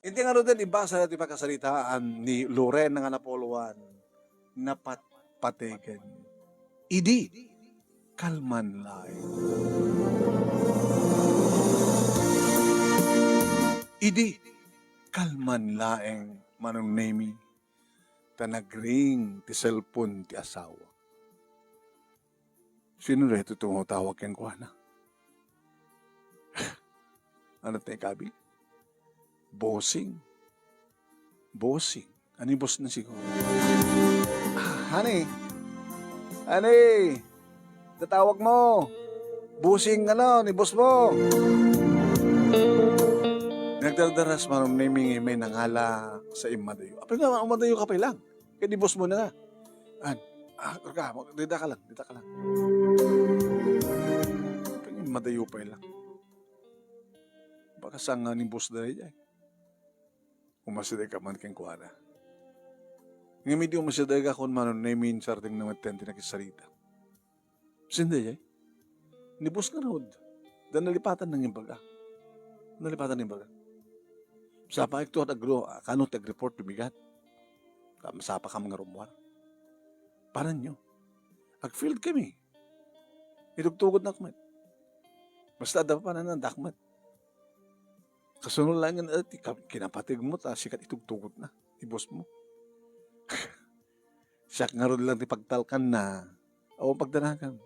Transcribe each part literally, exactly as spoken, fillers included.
Iti ngaruden, ibasa ti pakasaritaan ni Lorena nga Napoleon, napatpategen. Idi, kalman laeng. Idi, kalman laeng, Manong Nemi, ta nagring ti cellphone ti asawa. Sino daytoy tumatawag kenkuana? Ano tayo, kabi? Bossing. Bossing. Ano yung boss na siguro? Ah, honey. Honey! Tatawag mo. Bossing, ano, ni boss mo. Nagdardaras, Manong Nemi, may nangala sa imadayo. Apay nga, umadayo ka pa lang. Kaya ni boss mo na nga. An, ah, ka, dida ka lang, dida ka lang. Apay nga, madayo pa lang. Baka saan nga ni boss na rin, eh. Umasiday ka man kenkuana. Ngem idi umasiday ka kun Manong Nemi, sareng namatyan ti nakisarita. Saan dayay? Ni boss ngarud. Da nalipatan nang imbaga. Nalipatan nang imbaga. Sapa ikto at agro, ah, kano ti agreport tumigat. Ka-, masapa kam nga rummuar. Paranyo. Ag-field kami. Itugtugod na kami. Basta adda pa panan, dakmat. Kasunod lang nga, eh, ti ka-, kinapatig mo, ta sikat itugtugot na, ti boss mo. Siak ngarud lang ti pagtalkan na, o pagdanagan.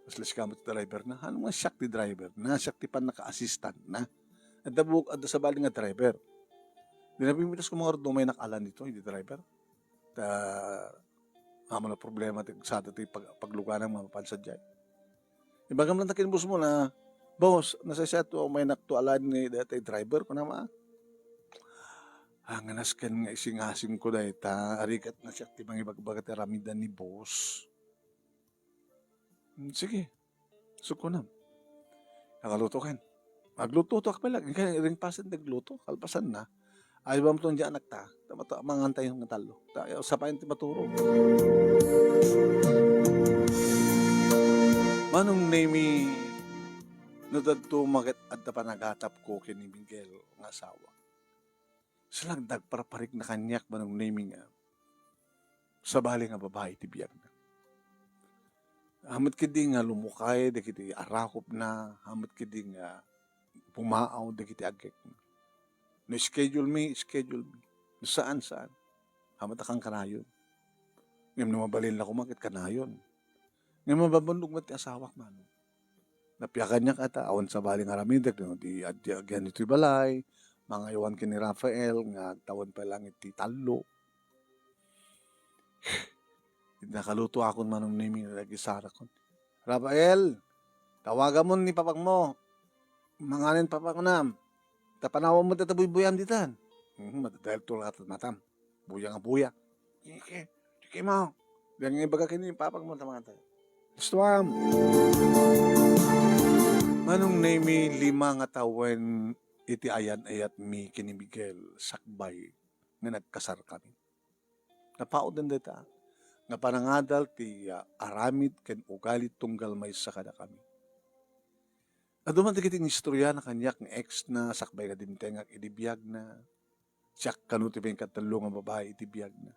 Mas lis ka mo ti driver na. Ano nga siak ti driver na? Siak ti pannaka-assistant na. Adda buok, adda sabali nga driver. Di na pimitas ko mga rumay nakalan dito, hindi driver. Ta, amo na problema ti, sada ti pag-, pagluganam nga mapan sadiay. Ibagam lang ta ken boss mo na, "Boss, nasaysayaat ti umaynak to alan ni daytoy driver," kunam a. Anganas ken nga isingasingko dayta, arigat na siak ti mangibagbaga ti aramiden ni boss. Hmm, sige. Sukunam. Nakaluto ken. Agluto to, akpay lang. Inkay ring pasen nagluto. Kalpasan na. Ay, bam to, diyan anak ta. Tama to, mangan tayo ng talo. Ta-, sapayan ti maturo. Manong Nemi, no dadto maket adda panagatap ko ken ni Miguel nga asawa. Salagda agparparik na kaniak, Manong Nemi, nga sabali nga babai ti biagna. Amet ketdi nga lumukay dagiti arakopna, amet ketdi nga pumaaw dagiti agekna. No schedule mi, schedule mi. No saan, saan. Amet a kankanayon. Ngem no mabalin la koma ket kanayon. Ngem mababandog met ti asawak, Manong. Napiakanyak ata, awan sabali nga aramidek, no? Di, di, agian ditoy balay, mangayowan ken ni Rafael, nga agtawen pay lang iti tallo. Nakaluto akon, Manong Nemi, nga nagisarakon. "Rafael, tawagan mo ni papang mo. Manganen papakunam. Ta panawan mo data buybuyam ditan." Mhm, madadal to lakat matam. Buya nga buya. Sige, sige mo. Diyan nga ibaga ken ni papang mo, tamang tayo. Gusto am. Manong Nemi, lima nga tawen iti ayan-ayatmi ken ni Miguel, sakbay nga nagkasar kami. Napauden dayta nga panangadal ti, ah, aramid ken ugali tunggal maysa kadakami. Adu man dagiti inistorya na kaniak nga ex na sakbay nga dimtengak idi biag na. Siak kano ti maikatello nga babai iti biag na.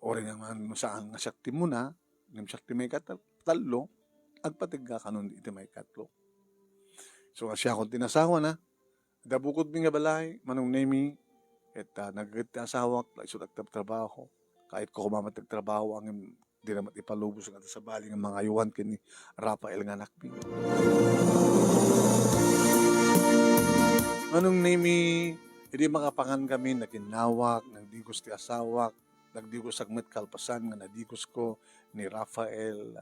Uray nga man no saan nga siak ti muna, ngem siak ti maikatello, agpategga kanon iti maikatlo. So, nga siakon ti nasawa na, da bukodmi nga balay, Manong Nemi, ket, ah, nagget ti asawak, ta isu agtrabaho. Kayatko koma met agtrabaho, ngem di na met ipalubos nga sabali nga mangayowan ken ni Rafael nga anakmi. Manong Nemi, idi makapangan kami, naginnawak, nagdigos ti asawak, nagdigosak met kalpasan nga nadigosko ni Rafael.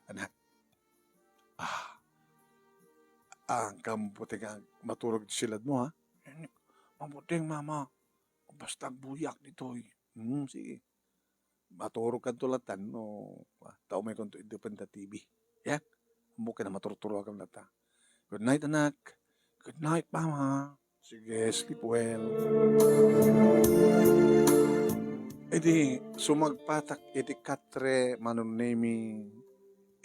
Anak, ah, ah, kambuti nga maturog ti silad mo, ha? Mabuting, Mama. Basta agbuyak ditoy. Hmm, sige. Maturog kanto latan no, ah, ta umaykonto iti penta T V. Ya? Ammo ken a maturturokan lata. Good night, anak. Good night, Mama. Sige, sleep well. Idi sumagpatak iti katre, Manong Nemi,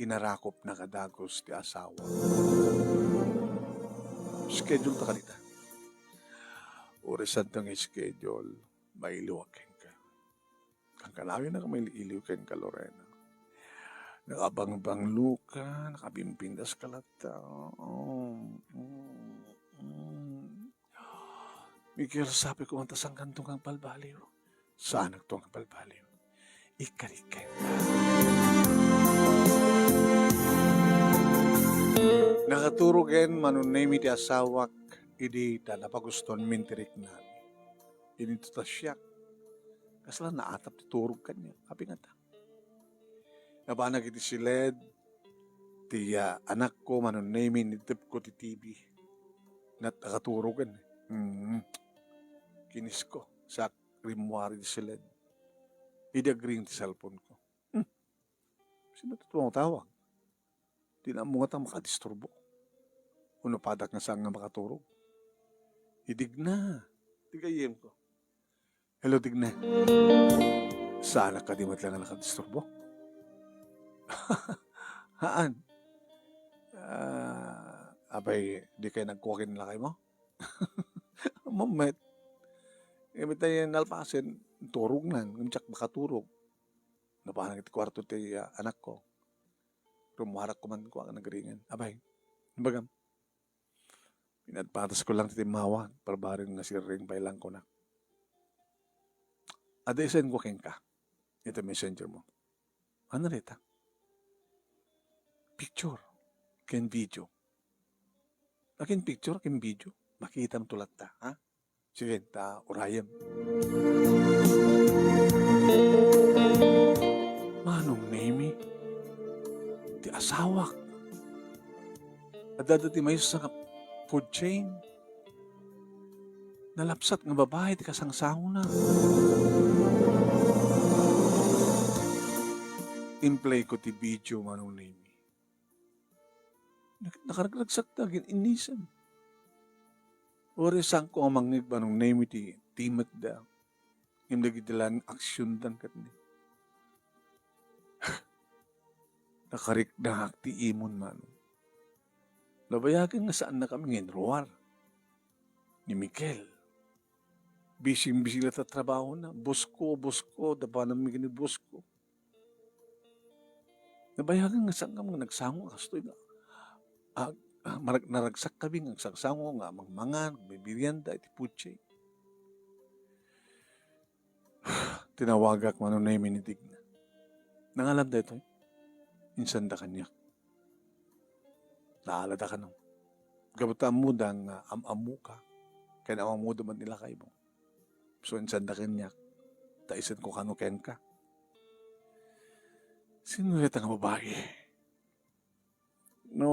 inarakopna kadagus ti asawa. Schedule ta kadita. Uray saan to nga schedule, mailiwak kenka. Kankanayon a mailiw kenka, Lorena. Nakabangbanglo ka, nakabimpintas ka latta. Oh, mm, mm. Miguel, sabi ko, anta saan kanto nga agbalbaliw? Saanak to nga agbalbaliw? Ikariken. Nakaturogen, Manong Nemy, ti asawak idi ta napaguston mintiriknami. Ininto ta siak. Kasla naatap ti turog kaniak. Apay ngata? Nabanag iti siled ti, ah, anakko, Manong Nemy, initepko ti T V. Nat-, nakaturogen. Mm. Kinisko. Siak rimmuar iti siled. Idi agring ti cellphone ko. Hmm. Sino ti tumatawag? Di na ammo ngata makadisturbo. Uno padak nga saan nga makaturog. Hi Digna. Ti gayyem ko. Hello, Digna. Saanak kadi met laeng nga nakadisturbo? Haan. Ah, apay, di kayo nagkua ken lakaymo? Mammet. Imbag ta nalpasen, turognan, ngem diak makaturog. Nabanag iti kuarto ti, ah, anakko. Rummuarak koma kua, nagringen. Apay, imbagam. Pinadpadasko laeng ti timmawag, parbareng nga sirring pay laeng kunak. Adda isendko kenka iti messenger mo. Ania dayta? Picture ken video. Akin picture ken video? Makitam to latta, ha? Sige, ta urayem. Manong Nemy, ti asawak. Adda ti maysa nga food chain. Nalapsat nga babai ti kasangsangona. Implay ko ti video, Manong Nemy. Nak-, nakaragragsak ta, agin-innisem. Uray saanko nga mangngeg, Manong Nemy, ti timek da. Ngem dagiti laeng aksiondan ket ni. Nakariknak ti imon, Manong. Nabayagen nga saannakami nga inruar ni Miguel. Bising-bisi latta trabahona. Boss ko, boss ko, dapananmi ken ni boss ko. Nabayagen nga saankami nga nagsango, kastoy nga, ah, ah, marag-, naragsakkami nga agsangsango nga mangmangan, merienda iti food chain. Tinawagak, Manong Nemy, ni Digna. Nangalam daytoy. Insanda kaniak. Naalada kano. Gapu ta ammoda nga am-ammoka. Ken am-ammoda met ni lakaymo. So, insanda kaniak. Ta isenko kano kenka. Sino dayta nga babai? No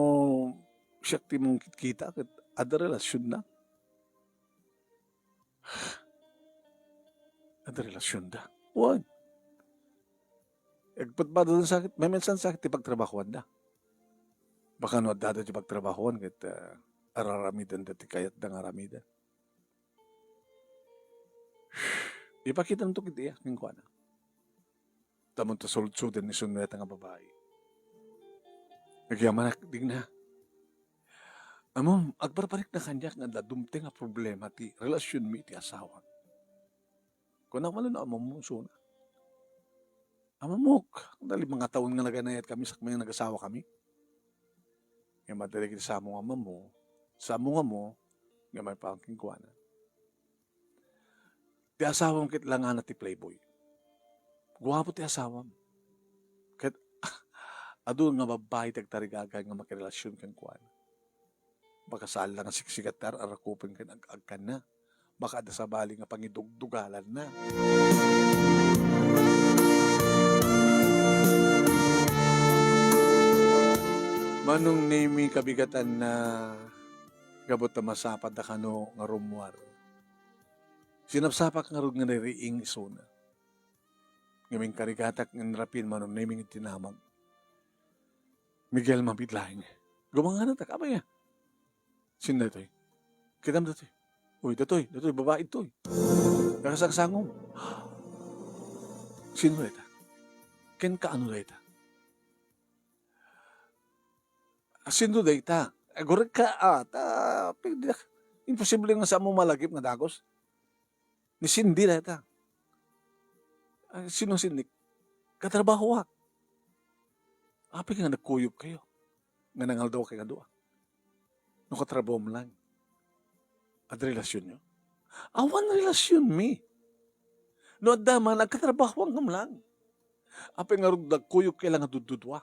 siak ti mangkitkita ket adda relasionna? Adda relasionna? Wen. Agpadpadasan sa ket, memensan sa ket ti pagtrabahoanda. Baka no addada ti pagtrabahoan ket, ah, araramidenda ti kayatda nga aramiden. Ipakitanto ket diak kenkuana. Tamon ta sulodsoden ni Suneta nga babai. Agyamanak, Digna. Ammom, agparparikna kaniak nga adda dumteng a problema ti relasionmi iti asawak. Kunak man no, ammom, Suna. Ammok, dali mangataon nga naganayatkami sakbay nga nagasawakami. Ngem adda dagiti samo nga ammom, samo nga ammo, nga maipapan kenkuana. Ti asawam ket langana ti playboy. Guapo ti asawam. Ket adu nga babbai ti agtarigagay nga makirelasion kenkuana. Baka saan la nga siksigat ti ar-arakupen ken ag-agkanna. Baka adda sabali nga pangidugdugalanna. Manong Nemy, kabigatanna, gapu ta masapadda kano nga rummuar. Sinapsapak ngarud nga nariing isuna. Ngem inkarigatak nga inrapin, Manong Nemy, nga tinamag. Miguel, mabiit laeng. Gumanganatak, apay a? Sino daytoy? Kitam daytoy. Uy, daytoy, daytoy, babai daytoy. Nakasangsangom. Sino dayta? Ken kaano dayta? Sino dayta? Agurek ka, ah, ta, pwede, imposible nga saanmo malagip nga dagus. Ni Cindy dayta. Ah, sino Cindy? Katrabahoak. Apay nga nagkuyogkayo nga nangaldawkayo nga dua? No katrabahom lang. Adda relasionyo? Awan relasionmi. No adda man, agkatrabahoam lang. Apay ngarud nagkuyogkayo lang nga duddudua?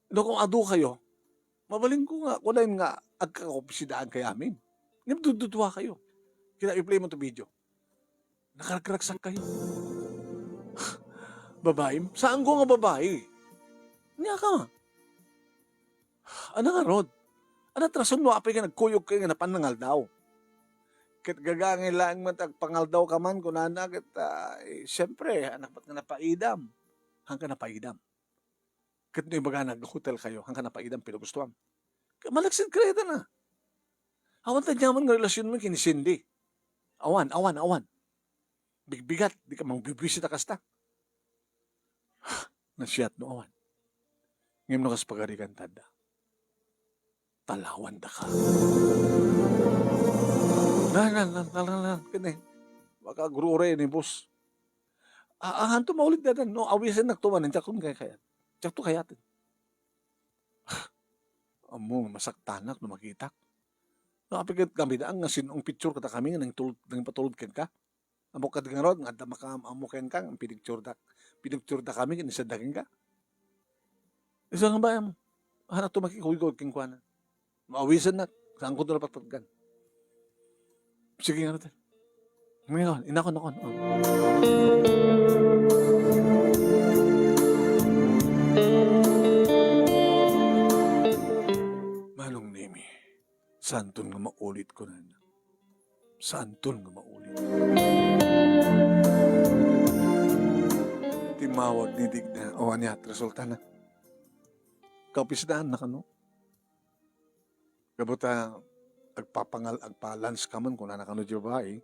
No kung adukayo, mabalinko nga kunaen nga agkakaopisidaan kayo amin. Ngem duddudua kayo. Kita i-play mo to video. Nakaragragsak kayo. Babaem? Saanko nga babae? Ania ka? Ania ngarud? Ania ti rason no apay nga nagkuyogkayo nga napan nangaldaw? Ket gagangay laeng met agpangaldawka man, kunana, ket, ah, eh, siempre, ania met nga napaidam? Haanka napaidam? Ket no ibagana, nag-hotel kayo, haanka napaidam, pinagustuam? Malaksid kayatna. Awan ti aniaman nga relasionmi ken ni Cindy. Awan, awan, awan. Bigbigat, dika mangbibisita kasta. Nasayaat no awan. Ngem no kas pagarigan tadda, talawandaka. Na, na, na, na, na, na, kene. Baka agruray ni boss. Ah, ah, hanto maulit dadan, no? Awisennak to man, diak to kayat. Diak to kayat. Ammo, masaktanak no makitak. No, apay ket kami daan nga sin-ong picture kadakami nga nangtulod, nangpatulod kenka. Ammo kadi ngarud, nga adda makaam-ammo kenka, nga pinicturedak, pinicturedakami, ken isenda kenka. Isu nga ba, em, hanto makikuygoy kenkuana. Maawisennak, saanko to napatpatgan. Sige nga natin. Ngayon, inakon-akon. Oh. Manong Nemi, saanton nga maulit ko na. Saanton nga maulit. Timmawag ni Digna, o ania ti resultana? Kaopisidaan na kano? Gapu ta agpapangal-, agpa-lunch ka man, kunana kano ti babai,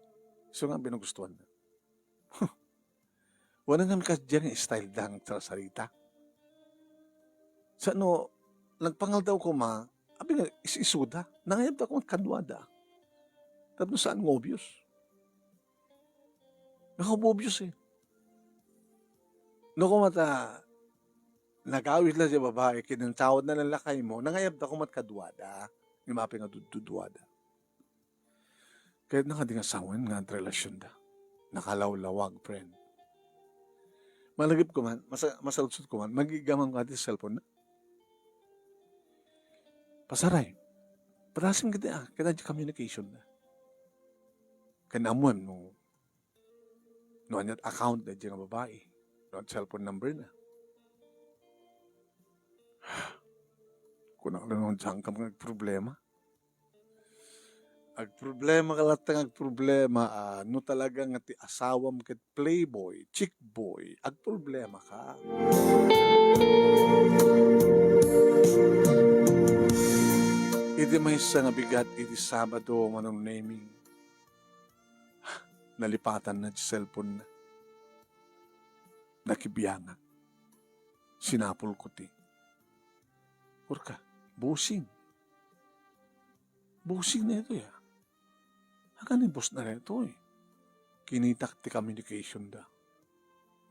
isu nga pinagustuanna. Huh. Wala nga kadiay nga style da nga agsarita. Sa no, nagpangaldaw koma, abi nga is-isuda, nangayabda koma kaduada. Tapno saan nga obvious? Nakaobvious eh. No, koma ta, nagawid la ti babai, kinansawan na lang lakay mo, nangayabda koma kaduada, nga mapi nga dudduduada. Kayatna nga di nga sawen nga relasyon da. Nakalawlawag, friend. Malagip ko man, masa-, masaludsod ko man, magigaman ko ti cellphone na. Pasaray. Padasim kita, ah, kita ti communication na. Ken ammoem no, no aniat account na diay nga babai, no aniat cellphone number na. Kunak lang no, diyan ka mga problema. Agproblema ka latta nga agproblema, ah, no talaga nga ti asawam ket playboy, chick boy, agproblema ka. Iti maysa nga bigat iti Sabado, Manong Nemi, nalipatanna ti cellphone na. Nakibiangak. Sinapulko ti. Kurka, busing. Busing na ito, ya. Hagani boss na ito, eh. Kinitak ti communication da.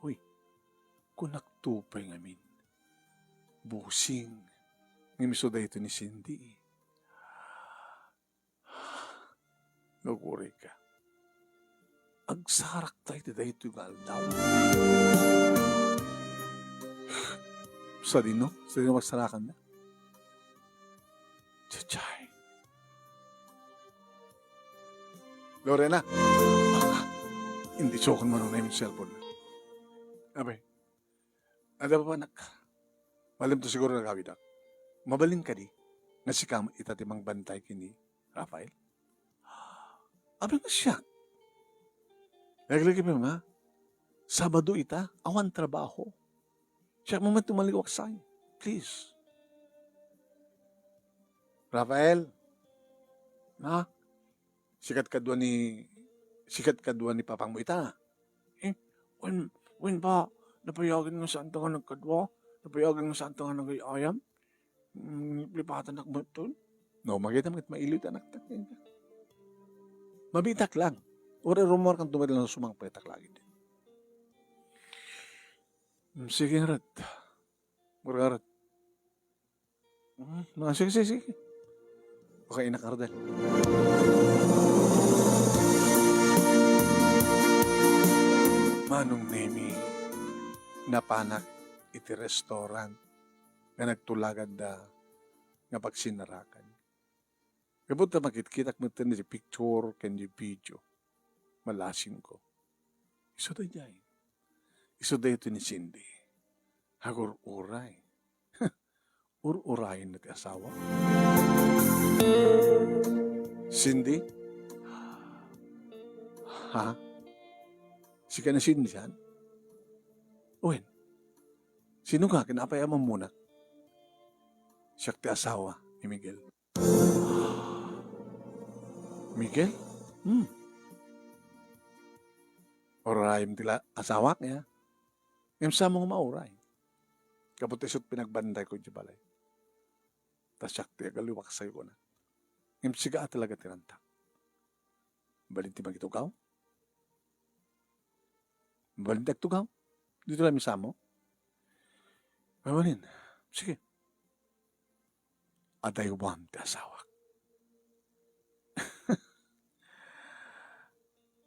Uy, kunak to pay ngamin. Busing. Ngem isu daytoy ni Cindy, eh. Nagurayka. Agsarakta iti daytoy nga aldaw. Sadino? Sadino magsarakan na? Chachay. Lorena! Indi sokon man unay yung cellphone. Abay, adda pa, anak. Malem to siguro nagawidak. Mabalin kadi nga sika ita ti mangbantay ken ni Rafael? Abi nga siak. Laglagipen, ma. Sabado ita, awan trabaho. Siak man ti maliwak say. Please. Rafael. Ma. Sika ti kadua ni, sika ti kadua ni papangmo ita. Eh, wen, wen pa, napayagen nga saanta nga nagkadua? Napayagen nga saanta nga nagay-ayam? Mm, lipatanak metten. No, magidam ket mailiw ti anaktak. Mabitak lang. Uray rummuarkanto met lang, sumangpetak laeng. Mm, sige, ngarud. Ngarud. Mm, ah, sige, sige, sige. Okay, innak, Ardel. Manong Nemi, napanak iti restaurant nga nagtulaganda nga pagsinarakan. Gapu ta makitkitak metten iti picture ken iti video, malasingko. Isu daydiay. Isu daytoy ni Cindy. Agur-uray. Ur-urayenna ti asawa. Cindy? Ha? Sika ni Cindy, saan? Wen, sino ka? Ken apay a mammunak? Siak ti asawa ni Miguel. Miguel? Hmm. Urayem ti la-, asawak, ya. Ngem sa mo nga mauray. Gapu ta isut' pinagbantayko iti balay. Ta siak ti agaliwak sayo, kuna. Ngem sika a talaga ti ranta. Balin ti mangitugaw? Balin ti agtugaw? Dito lang misamo? Mabalin. Sige. Adaywam ti asawak.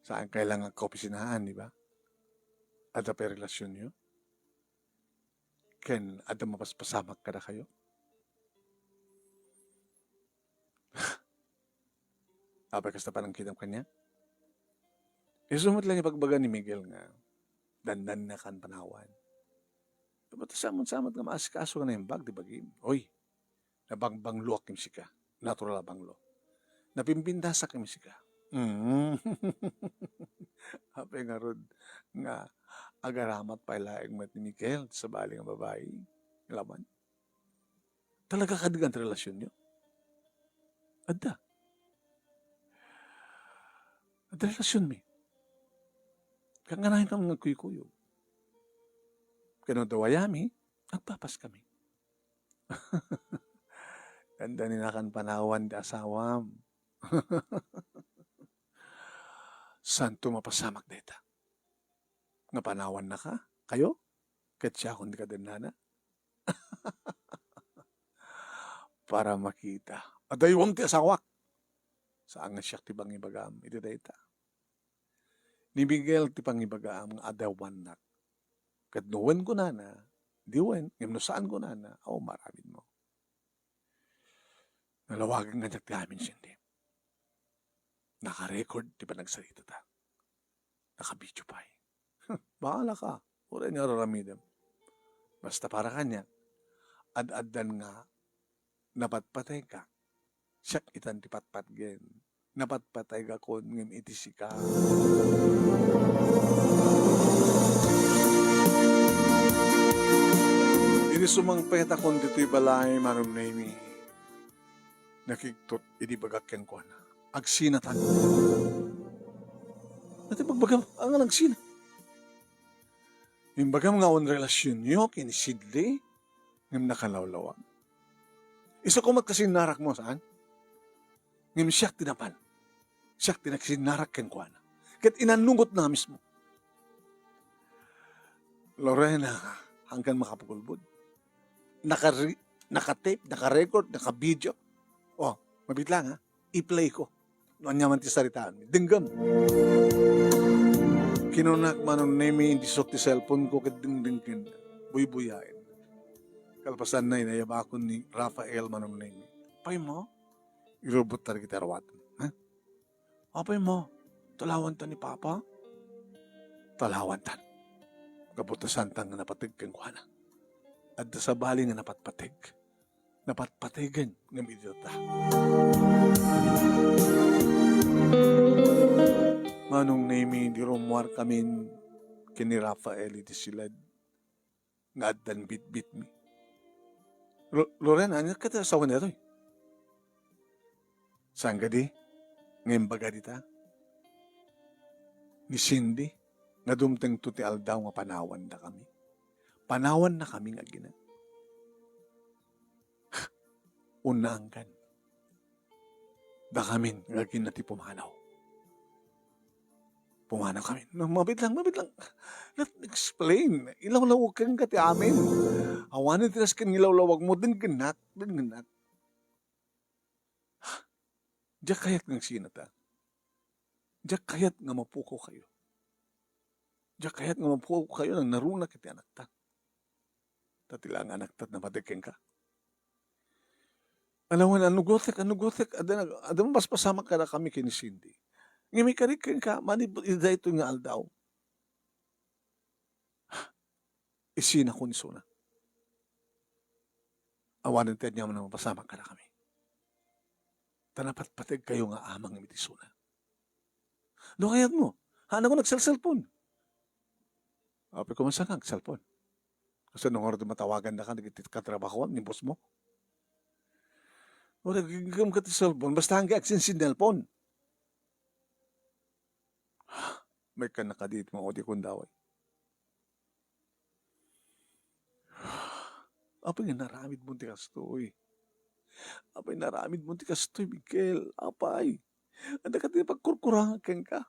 Saan kayo lang agkaopisinaan, di ba? Adda pay relasyonyo? Ken adda mapaspasamak kadakayo? Apay kasta panangkitam kaniak? Isu met lang ipagbaga ni Miguel nga dandanakan panawan. Ba't samat-samat nga maasikaso nga naimbag ti bagim? Oy, nabangbangloak ken sika. Natural a banglo. Napimpintasak ken sika. Mm. Apay ngarud nga agaramat pay laeng met ni Miguel ti sabali nga babai? Laman. Talaga kadi nga adda relasyonyo? Adda. Adda relasyonmi. Kanganayon kami nga agkuykuyog. Ken no adda wayami, agpapas kami. Dandanakan panawan ti asawam. Santo mapasamak dayta. Nga panawanna ka, kayo? Ket siakon ti kadannana? Para makita. Adaywam ti asawak. Saan nga siak ti pangibagam iti dayta? Ni Miguel ti pangibagam nga adawannak. Ket no wen kunana, di wen, ngem no saan kunana, aw, maaramidmo. Nalawagan kaniak ti amin, Cindy. Naka-record ti panagsaritata. Naka-video pay. Bahala ka. Uray nga ar-aramidem. Basta para kaniak, ad-addan nga napatpatayka. Siak itan ti patpatgen. Napatpataygakon ngem iti sika. Idi sumangpetakon ditoy balay, Manong Nemi, nakigtot idi bagak kenkuana. Agsinatan. Iti pagbagam, ania nga agsina? Imbagam nga awan relasyonyo ken ni Cindy, ngem nakalawlawag. Isu koma ti kasinnarakmo, saan? Ngem siak ti napan. Siak ti nagsinnarak kenkuana. Ket inannungotna mismo. Lorena, hangkan makapagulbod. Nakari-, naka-tape, naka-record, naka-video. Oh, mabiit lang, ha? I-play ko. No ania man ti saritaanmi. Denggem. Kinunak, Manong Nemi, inisuk ti cellphone ko ket dengdengken. Buybuyaen. Kalpasanna, inayabakon ni Rafael, Manong Nemi. Apay mo? Irurbot ta dagiti aruaten. Ha? Apay mo? Talawanta ni Papa? Talawanta. Gapu ta saantan nga napateg kenkuana. Adda sabali nga napatpateg. Napatpategen ngem idi tatta. Manong Nemi, idi rummuarkamin ken ni Rafael iti siled nga addan bitbitmi. Lo-, Lorena, ania kadi ti asawan daytoy? Saan kadi nga imbaga dita? Ni Cindy, nga dumtengto ti aldaw nga panawandakami. Panawannakami nga agina. Unnaankan. Dakamin nga agina ti pumanaw. Pumanawkamin. No, mabiit lang, mabiit lang. Let me explain. Ilawlawag kenka ti amin. Awanen ti nasken nga ilawlawagmo, denggennak, denggennak. Diak kayat nga agsinata. Diak kayat nga mapukaw kayo. Diak kayat nga mapukaw kayo nang naruna iti anakta. Ta ti la nga anakta ti napateg kenka. Awan, annugotek, annugotek, adda, adda mapaspasamak kadakami ken ni Cindy. Ngem ikarik kenka, manipud iti daytoy nga aldaw. Isinako ni Suna. Awanen ti aniaman a mapasamak kadakami. Ta napatpateg kayo nga amang iti Suna. No kayatmo, haanakon agselselpon. Apay koma, saan ka agselpon? Kasano ngarud ti matawagandaka dagiti katrabahoam ni boss mo? Wala, gigam ka ti cellphone, basta haanka agsinsinelpon. Maikkan na kadi ti maudi a gundaway. Apay nga naaramidmo ti kastoy? Apay naaramidmo ti kastoy, Miguel? Apay? Adda kadi pagkurkurangak kenka?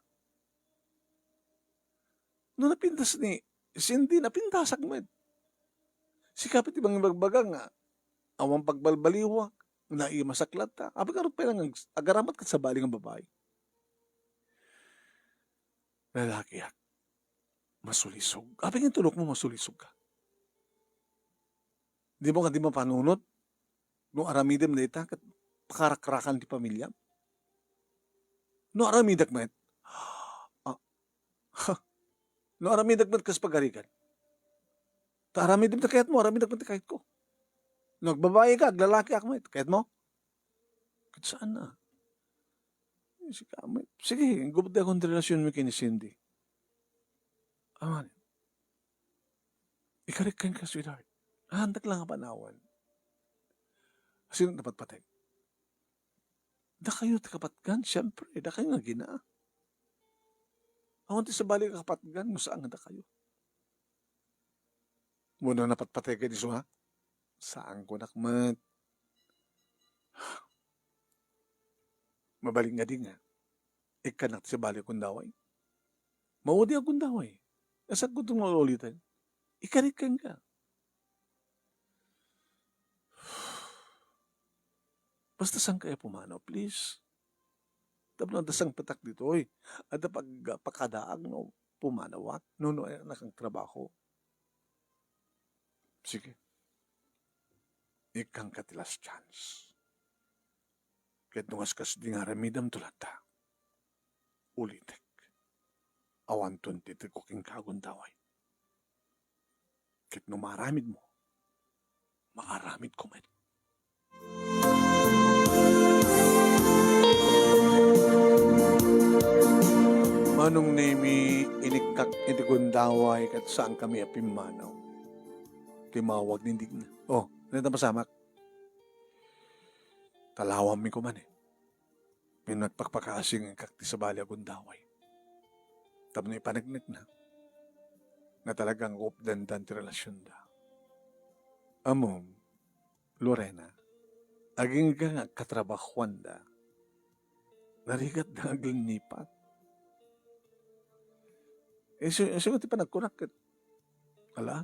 No napintas ni Cindy, napintasak met. Sika pay ti mangibagbaga nga awan pagbalbaliwak, naimasak latta. Apay ngarud pay lang ag-, agaramat ket sabali nga babai? Lalakiak. Masulisog. Apay nga tulokmo masulisog ka? Dimo kadi mapanunot no aramidem dayta ket pakarakrakan ti pamiliam? No aramidek met, ah, ha, no aramidek met kas pagarigan, ta aramidem ti kayatmo, aramidek met ti kayatko. No agbabaika, aglalakiak met, kayatmo? Ket saan a. Sika met. Sige, gubot ti relasionmo ken ni Cindy. Awan. Ikarik kenka, sweetheart. Haandak lang a panawan. Sino napatpateg? Dakayo ti kapatgan, siempre. Dakayo nga agina. Awan ti sabali a kapatgan, no saan nga dakayo. Wenno napatpateg ken ni Suna? Saan kunak met. Mabalin nga di nga. Ikkannak ti sabali a gundaway. Maudi a gundaway. Asagko ti mauliten. Ikarik kenka. Basta saan kayo pumanaw, please. Tapno adda sangpetak ditoy. Adda pag-, pakadaag no pumanawak. No, no, eh, nakang trabaho. Sige. Ikkanka ti last chance. Ket no kaskas di nga aramidem to latta, ulitek. Awanton ti itedko kenka a gundaway. Ket no maaramidmo, maaramidko met. Manong Nemi, inikkak iti gundaway ket saankami a pimmanaw. Timmawag ni Digna. Oh, ano ta masamak? Talawammi koman, eh. Ngem nagpakpakaasi nga inkak ti sabali a gundaway. Tapno ipaneknekna nga talagang updandan ti relasionda. Ammom, Lorena, agingga nga agkatrabahoanda, narigatda nga aglinnipat. Isu-, isu ti panagkunak ket, ala,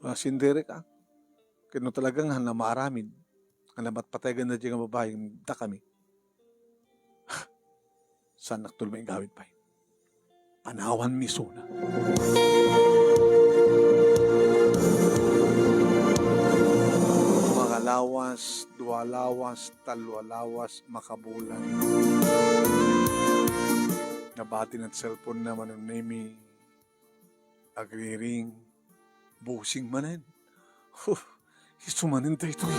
masinderek a. Ket no talaga nga maaramid, nga napatpategan daydiay nga babai, dakami. Saannak tuloy maigawid pay. Panawanmi isuna. Makalawas, dua lawas, tallo a lawas, makabulan. Nabati na ti cellphone na Manong Nemi. Agriring, busing manen. Huh, isu manen daytoy.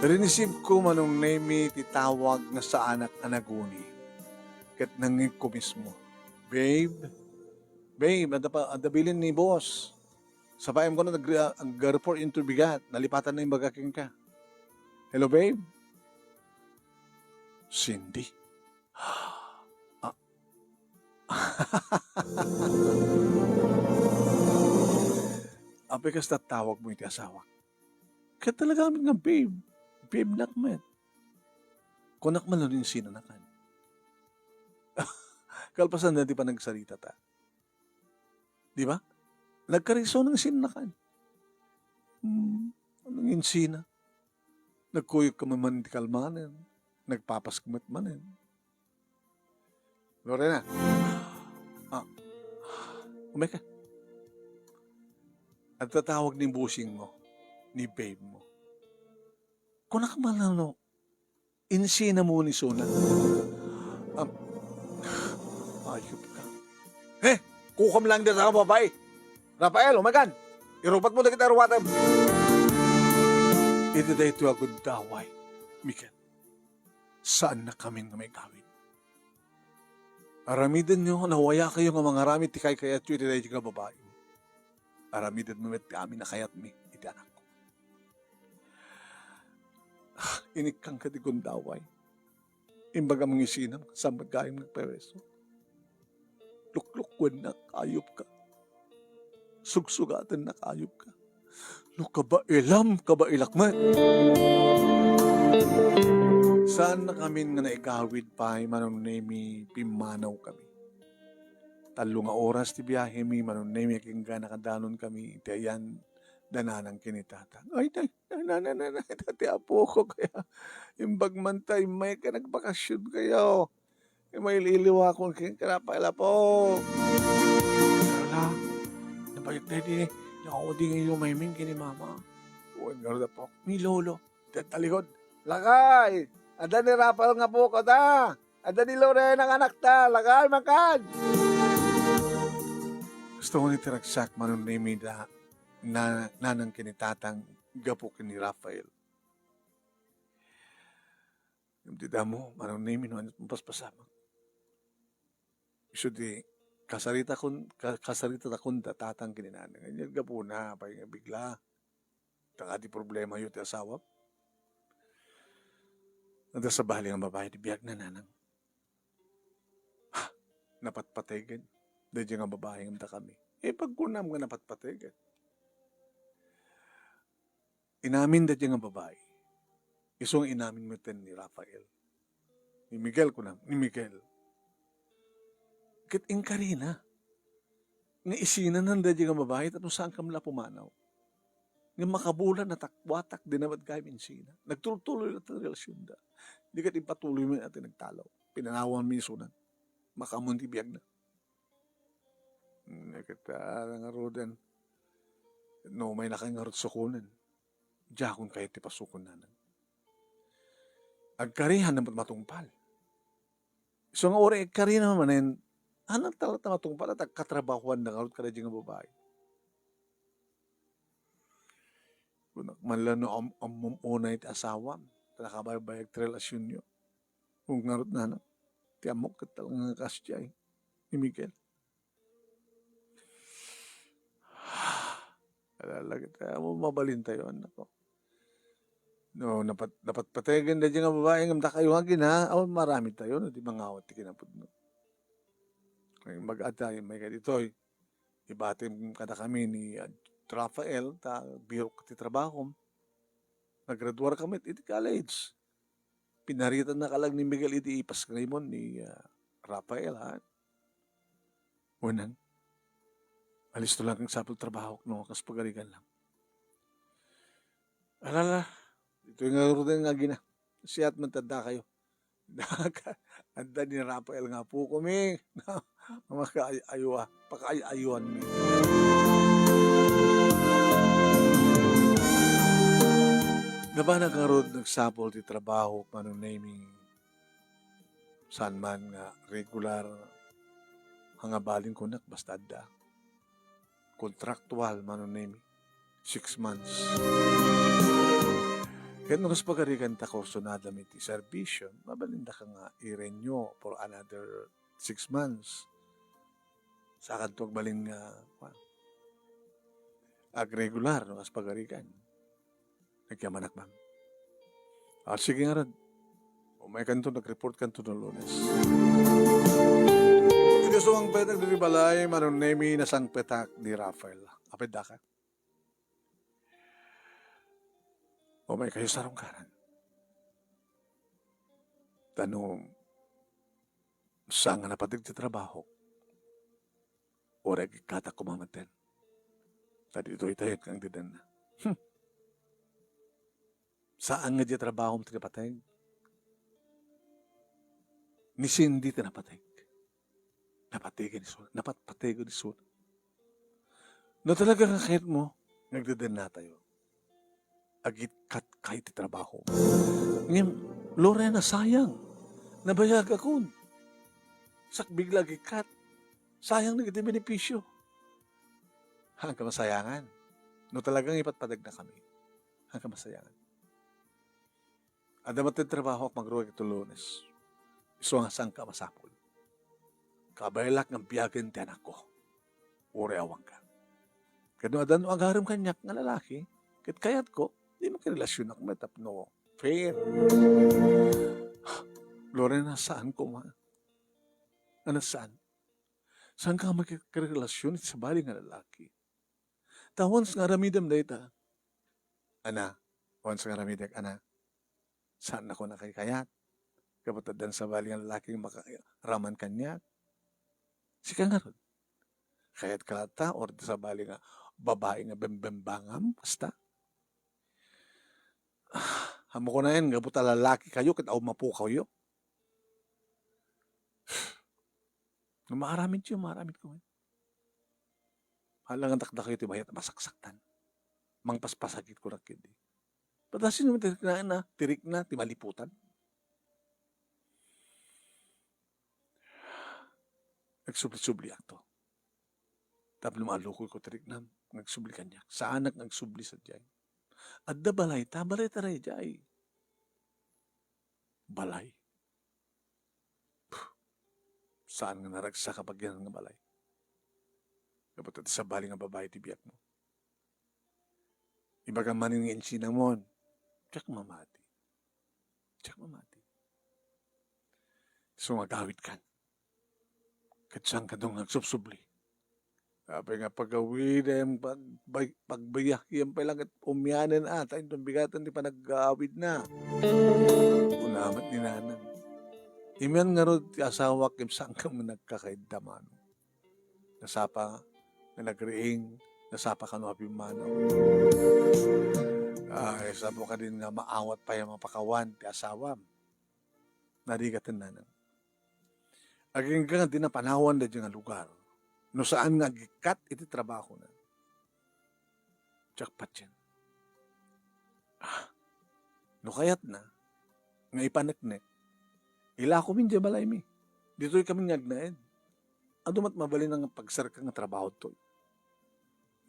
Rinisibko Manong Nemi ti tawag nga saanak a naguni. Ket nangngegko mismo, "Babe, babe, adda pa, adda bilin ni boss. Sapaem ko na nag-, ag-report into bigat. Nalipatan na imbaga kenka." "Hello, babe?" "Cindy." Ah. Apay kasta tawagmo iti asawak? Ket talaga met nga babe. Babe nak met. Kunak man no insino nakan. Kalpasan na ti panagsaritata. Di ba? Nagkariso ng sinnakan. Hmm, anong insina? Nagkuyog ka man ti kalmanen. Nagpapas ka met manen. Lorena. Ah. Umay ka. At tatawag ni busing mo, ni babe mo. Kunak man ano, insina mo ni Suna. Am, ayop ka. Eh, kukam lang dita nga babae. Rafael, umagan. Irupat mo na kita ruwatem. Iti daytoy a gundaway, Miguel. Saan na kamin nga maigawid. Aramidenyo, nawaya kayo nga mangaramid ti kaykayatyo iti daytoy nga babae. Aramiden mo met ti amin a kayatmi iti anakko. Inikkan ka ti gundaway. Imbagam nga isinam, saan met gayam nagpeweso. Luklukwennak, ayop ka. Sugsugatennak, ayop ka. No kabailam, kabailak met. Saan na kamin nga naigawid pay, Manong Nemi, pimmanaw kami. Tallo nga oras ti biahemi, Manong Nemi, agingga nakadanon kami, iti ayan, da nanang ken ni tatang. Ay, tay, na, na, na, na, na, ti apoko kaya. Imbag man ta, immay ka nagbakasyon kayo. Mail-iliwakon ken kanapailapok. Ala, nabayag na di, nauding iyo maiming kini mama. Wen nga dapo. Ni lolo, talikod. Lakay! Adda ni Rafael nga apok ta. Adda ni Lorena nga anak ta. Lakay, makan! Gusto ko ni ti ragsak, Manong Nemi, da na, nanang ken ni tatang gapu ken ni Rafael. Ngem ti damo, Manong Nemi, no, ania ti mapaspasamak. Isu ti kasaritakon, ka-, kasaritatakon da tatang ken ni nanang. Ania gapuna, pay nga bigla. Taka ti problemayo ti asawam. Adda sabali nga babae ti biagna, nanang. Ha, napatpategen. Daydiay nga babae ngem dakami. Eh, pagkunam nga napatpategen. Inamin daydiay nga babae. Isu nga inamin metten ni Rafael. Ni Miguel, kunam, ni Miguel. Ket inkarina nga isinanan daydiay nga babae tapno saan kam la pumanaw. Nga makabulan, natakwatak, di na met gayam insina. Nagtuloy-tuloy la ti relasionda. Di ket impatuloy met ti nagtalaw. Pinanawan mi isunan. Makaammo ti biagna. Hmm, ket, ah, ngaruden. No, may nakan ngarud sukonen. Diakon kayat ti pasukon, nanang. Agkarihan na matungpal. Isu nga uray agkarina manen, anak talaga matungpal, at agkatrabahuan na ngarud kadaydiay nga babae. Kunak man la no am-, ammom unay ti asawam, ta nakabaybayag ti relasionyo. Kung ngarud, nanang, ti ammok ket talaga nga kasdiay ni Miguel. Ala, lagit, ah, mo mabalintayo, anak ko. No, napat-, napatpategen daydiay nga babae, ngem dakayo nga agina, awan maramidtayo, no, di mangawat ti kinapudno. Ay, mag-adda, may kaditoy. Ibatim kadakami ni, ah, Rafael, ta birok ti trabahom. Naggraduar kami iti college. Pinaritan na kalag ni Miguel iti ipas nga imon ni, ah, Rafael, ha? Unang, alisto lang kang sapul trabaho no kas pagarigan lang. Alala, ito nga ruten nga agina. Siat man tadda kayo. Adda ni Rafael nga apo kami. Makaay-ayo, ah. Pakaay-ayuan mi. Nabana ngarud nagsapul ti trabaho, Manong Nemi. Saan man nga regular nga balin kunak, basta adda. Contractual, Manong Nemi. Six months. Ket no kas pagarigan ta kursunada mi ti serbisyo, mabalinda ka nga i-renew for another six months. Saan to agbalin nga, kuan, agregular no kas pagarigan. Nagyamanak, ma'am. Ah, sige ngarud. Umay kanto, nag-report kanto no Lunes. Iti sumangpet dagiti balay, Manong Nemi, nasangpetak ni Rafael. Apay daka? Umay kayo sarungkaran. Tano, Saan nga napateg ti trabahok. Uray agikkatak koma metten. Ta ditoy tayo nga agdedenna. Hmm. Saan nga diay trabahom ti napateg. Ni Cindy ti napateg. Napategen isu-, napatpategen isuna. No talaga nga kayatmo, nga agdedennatayo. Agikkatkay ti trabaho. Ngem, Lorena, sayang. Nabayagakon. Sakbit la agikkat. Sayang dagiti benepisio. Haan ka masayangan. No talagang ipatpateg na kami. Haan ka masayangan. Adda met ti trabaho a mangruar iti Lunes. Isu nga saan ka masapul. Kabaelak nga biagen ti anakko. Uray awanka. Ket no adda no agarem kaniak nga lalaki, ket kayatko, di makirelasionak met tapno fair. Lorena, saan koma? Ano saan? Saan ka makikirelasion iti sabali nga lalaki? Ta once nga aramidem dayta, ana, once nga aramidek, ana, saan ako nakikayat? Gapu ta addan sabali nga lalaki nga makaraman kaniak. Sika ngarud, kayat ka latta, or sabali nga babai nga bembembangam, basta? Ammo ko naen, gapu ta lalaki kayo, ket awan mapukaw yo. No maaramid yo, maaramid ko ngayon. Hala nga dakdakayo ti bayat a masaksaktan. Mangpaspasakit ko na kidi. Padasin mo tiriknaan na, tirikna, ti maliputan. Nagsubli-subli akto. Tapno maalukoy ko tiriknam, nagsubli kaniak. Saanak nagsubli sadiay. Adda balay ta, balay ta daydiay. Balay. Puh. Saan nga naragsak a pagyanan nga balay? Gapu ta ti sabali nga babai ti biagmo. Ibagam manen nga insinamon, diak mamati. Diak mamati. Isu nga agawidkan. Ket saan kano nga agsubsubli? Apay nga pagawidem, pagbay-, pagbayakyem pay lang ket umianen a, ta inton bigaten ti panagawidna. Kuna met ni nanang. Imian ngarud ti asawak ket saan kami nagkakaidda mano. Nasapa nga nagriing, nasapa kano a pimmanaw. Ay, saan mo kadin nga maawat pay a mapakawan ti asawam? Narigaten nanang. Agingga nga di napanawan daydiay nga lugar, no saan nga agikkat iti trabahona. Diak patien. Ah, no kayatna nga ipaneknek, ilakomi idiay balaymi. Ditoy kami nga agnaed. Adu met mabalin nga pagserka nga trabaho toy.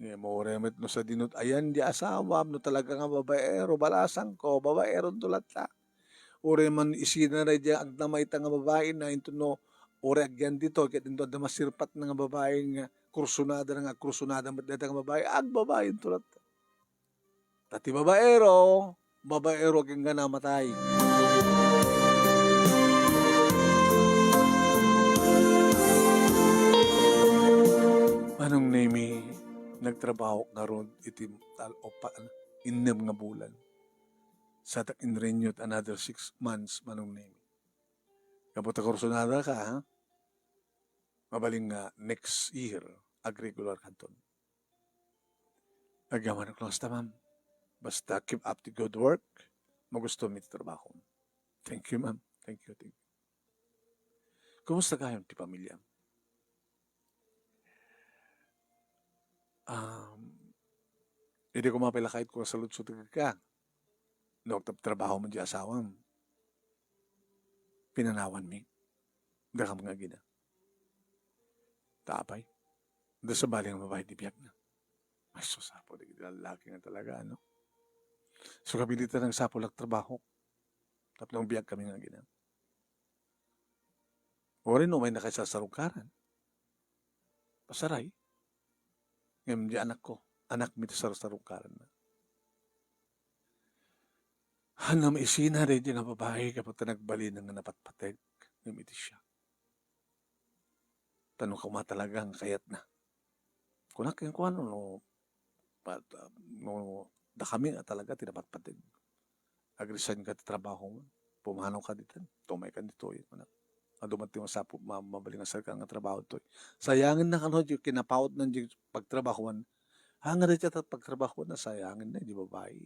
Ngem uray met no sadino ti ayan diay asawam, no talaga nga babaero, balasangko, babaeronto latta. Uray man isina daydiay agnama ita nga babai na, inton no, uray agyan ditoy, ket inton adda masirpatna nga babai nga kursunada nga agkursunada met dayta nga babai, agbabainto latta. Ta ti babaero, babaero agingga namatay. Manong Nemi, nagtrabaho ngarud iti tal-, upat, innem nga bulan. Satak in-renew another six months, Manong Nemi. Gapu ta kursunada ka, ha? Mabalin nga next year, ag-regular kanton. Agyamanak laeng kasta, ma'am. Basta keep up the good work. Magusto mi ti trabaho. Thank you, ma'am. Thank you, thank you. Kumusta kayo ti pamilya? Um, idi ko mapilakait ko sa lutso ti ka. No, trabaho mo di asawam. Pinanawanmi. Dakam nga gina. Ta apay? Da sabali nga babai ti biagna. Ay, sus, apo, di lalaki nga talaga, ano? So, kapilitan ng sapol agtrabaho. Tapno biag kami nga gina. Ori no, may nakaisa sarukaran. Pasaray. Ngem di anakko. Anakmi ti sarukaran na. Hanam isina daydi nga babai, kapag ta nagbalin nga napatpateg. Ngem iti siya. Tano ka matalaga nga kayat na. Kunak kenkuano, no, pat-, no, dakami nga talaga ti napatpateg. Ag-resign ka ti trabaho mo. Pumanaw ka ditan. Tumay ka ditoy, kunak. adu met ti masapu-, ma-, mabalin nga saan nga trabaho toy. Sayangenna kano diay kinapautna diay pagtrabahoan. Haan nga dayta pagtrabahoan, sayangenna diay babai.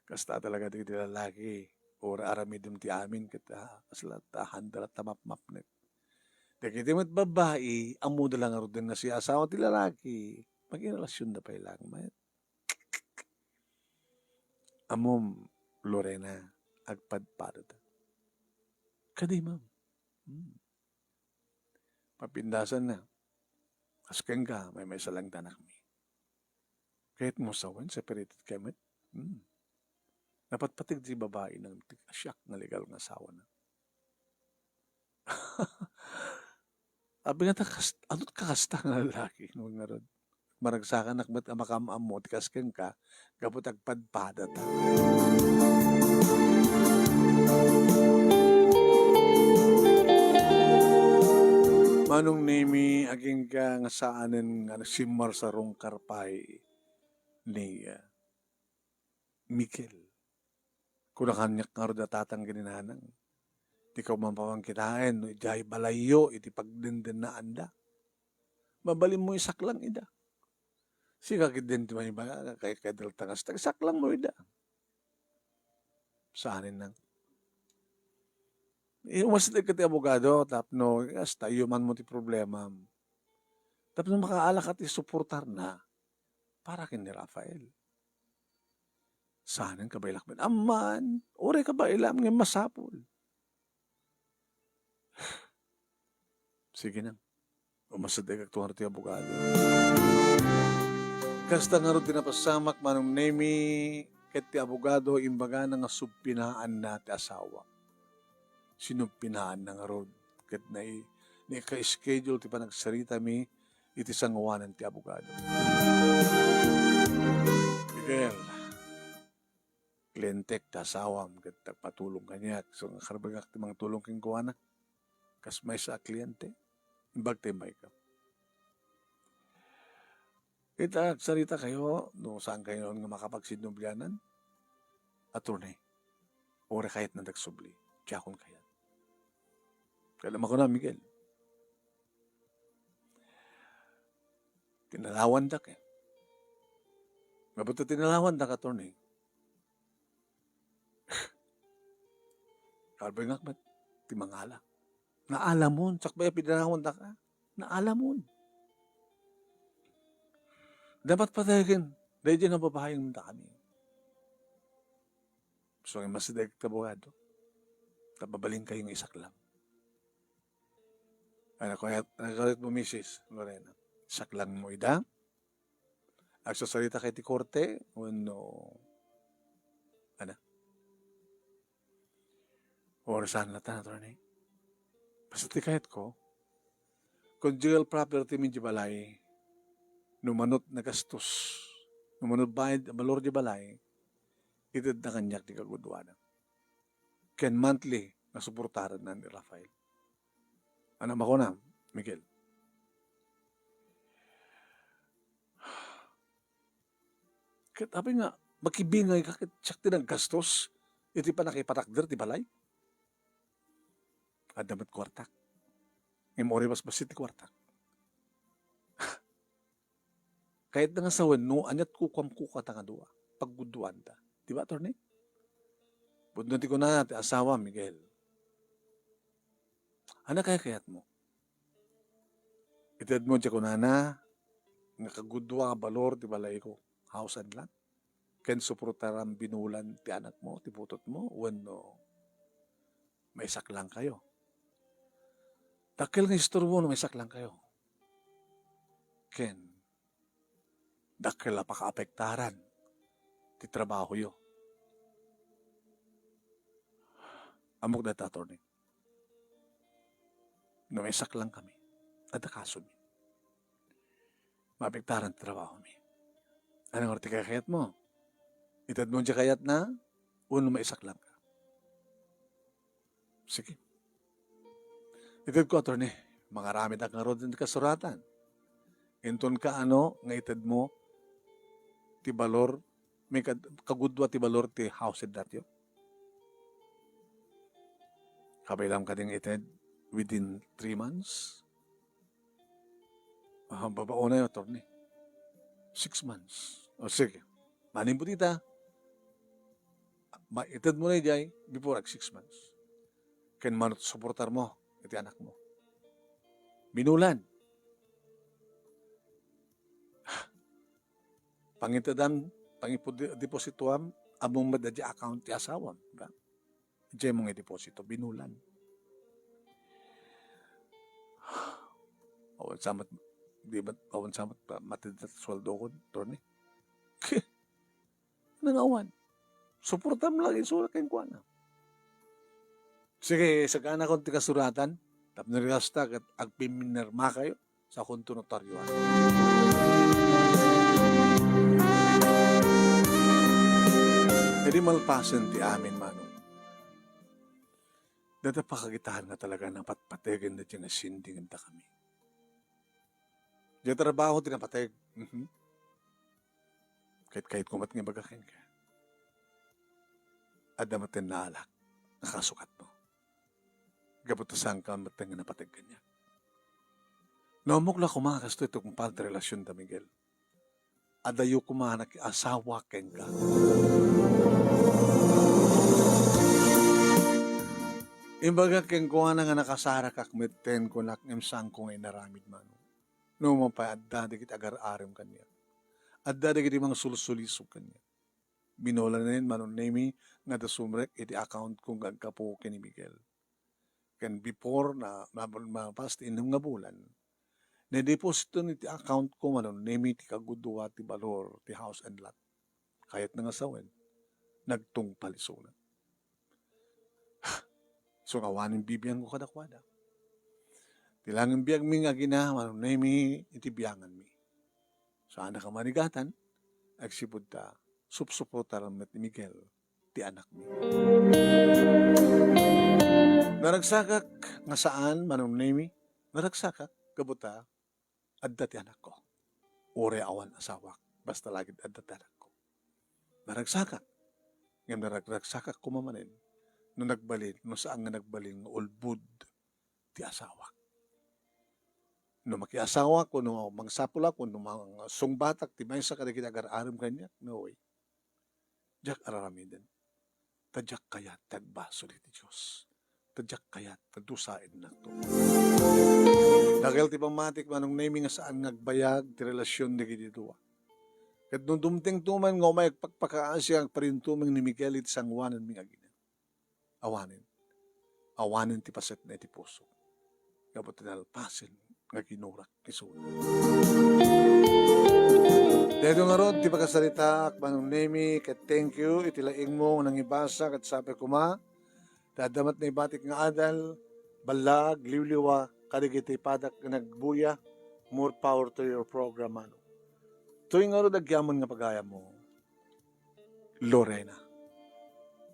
Kasta talaga dagiti lalaki. Uray aramidem ti amin ket, ah, kasla ta handal ta mapmapnek. Dagiti met babai, ammoda la ngaruden nga siasawa ti lalaki, makirelasionda pay laeng met. Ammom, Lorena, agpadpadata. Kadi, ma'am. Hmm. Mapindasanna. Kas kenka, maymaysa laeng ti anakmi. Kayatmo sawen, separated kayo met? Hmm. Napatpateg ti babai nang ti siak nga legal nga asawana. Abi nga ta kas-, ano ti kakasta nga lalaki, no, ngarud? Maragsakanak met a makaam-ammo ti kas kenka, gapu ta agpadpadata. Manong Nemi, agingga nga saanen nga nagsimmar sa rungkar pay ni, ah, Miguel. Kuna kaniak ngarud a tatang ken ni nanang. Dika mapapan kitaen no idiay balayyo iti pagdendennaanda. Mabalinmo isaklang ida. Sika ketdin ti maiba-, kay, kay dalta nga, isaklang mo ida. Saanen nang. Eh, umasideg ka ti abogado, tapno, hasta iyuman mo ti problema. Tapno makaala ka ti suportarna para ken ni Rafael. Saanen, kabaelak met. Amman, uray kabaelam, ngem masapul. Sige na. Umasideg ngarud ti abogado. Kasta ngarud ti napasamak, Manong Nemi, ket ti abogado, imbagana nga subpinaanna ti asawa. Sinubpinaanna ngarud, ket nai-, naika-schedule ti panagsaritami iti sangoanan ti abogado. Miguel, klientek ti asawam ket nagpatulong kaniak. So, nakarbengak ti mangtulong kenkuana. Kas maysa a kliente, imbag ti immayka. Ita, agsarita kayo, no saan kayo nga makapagsinnublianan? Attorney, uray kayatna agsubli, diakon kayat. Kaya makuna, Miguel. Tinalawandak, eh. Nga ba't tinalawandak, attorney? Kalbengak met ti mangala. Naalamon, sakbay a pinalawandak, ah. Naalamon. Dapat patayagen, daydi nga babaeng da kami. So, nga masideg ti abogado, ta mabalin kayo nga isaklang. Ano kayat, ano kayat mo, Misis Lorena? Isaklang mo ida? Agsasarita kayo ti korte? Wenno, ano? Or saan na ta, attorney? Basta ti kayatko, conjugal property mi di balay, no manut nagastos, no manut bayad, balor di balay, itedna kaniak di kaguduana. Ken monthly nga suportaran na ni Rafael. Ano makuna, Miguel? Ket apay nga, makibingay ka ket siak ti naggastos iti panakipatakder ti balay? Adda met kuartak. Ngem uray basbassit ti kuartak. Kayatna nga sawen no aniat kukuam kukuata nga dua. Pagguduanta. Di ba, attorney? Pudno ti kunana ti asawa, Miguel. Ano kaya kayatmo? Itedmo diay kunana nga kagudua a balor ti balayko, house and lot. Ken suportaran binulan ti anakmo, ti butotmo, wenno maisaklang kayo. Dakkel nga istorbo no maisaklang kayo. Ken dakkel a pakaapektaran ti trabahoyo. Ammok dayta, attorney. No maisaklang kami, adda kasomi. Maapektaran ti trabahomi. Ano nga ti kakayatmo? Itedmo diay kayatna, wenno maisaklang ka? Sige. Itedko, attorney. Mangaramidak ngarud iti kasuratan. Inton kaano nga itedmo ti balor, may kad-, kagudua ti balor ti house and lot yo. Kabaylam kadi nga ited within three months? Ah, babaonay, attorney. Six months. O, sige. Maning pudita, maited mo na ijay before ag six months. Ken manut suportar mo iti anak mo. Binulan. Pangitedam, pangipu-, depositoam, ammom met daydi account ti asawam, di ba? Diay mo nga deposito, binulan. Awan sa met, di ba, awan sa met, pa-, matedda ti sueldo ko, attorney. Ano nga awan? Suportam lang isura kenkuana. Sige, sagana kon ti kasuratan, tapno rasta ket agpimminirmakayo, sa konto notarioan. Idi malpasen ti amin, manong, dada pakagitahan nga talaga napatpategen daydi nga sinding ita kami. Diay trabaho ti napateg. Mhm. Kayat-kayatko met nga ibaga kenka. Adda met naalak, nakasukatmo. Gapu ta saanka met nga napateg kaniak. No ammok la koma kastoy ti tungpal ti relasionda, Miguel. Adayo koma nakiasawa kenka. Imbagak kenkuana nga nakasarakak metten, kunak, ngem saanko nga inaramid, manong. No mapay, adda dagiti agar-arem kaniak. Adda dagiti mangsulsulisog kaniak. Binulanen, Manong Nemy, nga adda sumrek iti account ko nga aggapu ken ni Miguel. Ken before na, na, mapas ti innem nga bulan, nideposito iti account ko, Manong Nemy, ti kagudua ti balor ti house and lot. Kayatna nga sawen, nagtungpal isuna. So, awanen bibiangko kadakuada. Ti langin biagmi nga agina, Manong Nemy, iti bianganmi. Saanka manigatan, agsipud ta supsuportaran met ni Miguel ti anakmi. Naragsakak nga saan, Manong Nemy, naragsakak gapu ta adda ti anakko. Uray awan asawak, basta lagid adda ti anakko. Naragsakak, ngem naragragsakak koma manen no nagbalin, no saan nga nagbalin nga ulbod ti asawak. No makiasawak, wenno mangsapulak, wenno mangsungbatak ti maysa kadagiti agar-arem kaniak, no way. Diak ar-aramiden. Ta diak kayat ti agbasol iti Dios. Ta diak kayat ta dusaennakto. Dakkel ti pammatik, Manong Nemy, nga saan nga agbayag ti relasion dagiti dua. Ket no dumtengto man nga umay agpakpakaasi nga agparintumeng ni Miguel iti sangoananmi nga agina, awanen. Awanen ti pasetna iti puso. Gapu ta nalpasen nga ginurak isuna. Daytoy ngarud ti pakasaritaak, Manong Nemy, ket thank you iti laingmo nga nangibasa, ket sapay koma ta adda met naibatik nga adal, ballag, liwliwa, kadagiti padak nga nagbuya, more power to your program, Manong. Toy ngarud agyaman nga pagayammo, Lorena.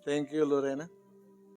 Thank you, Lorena.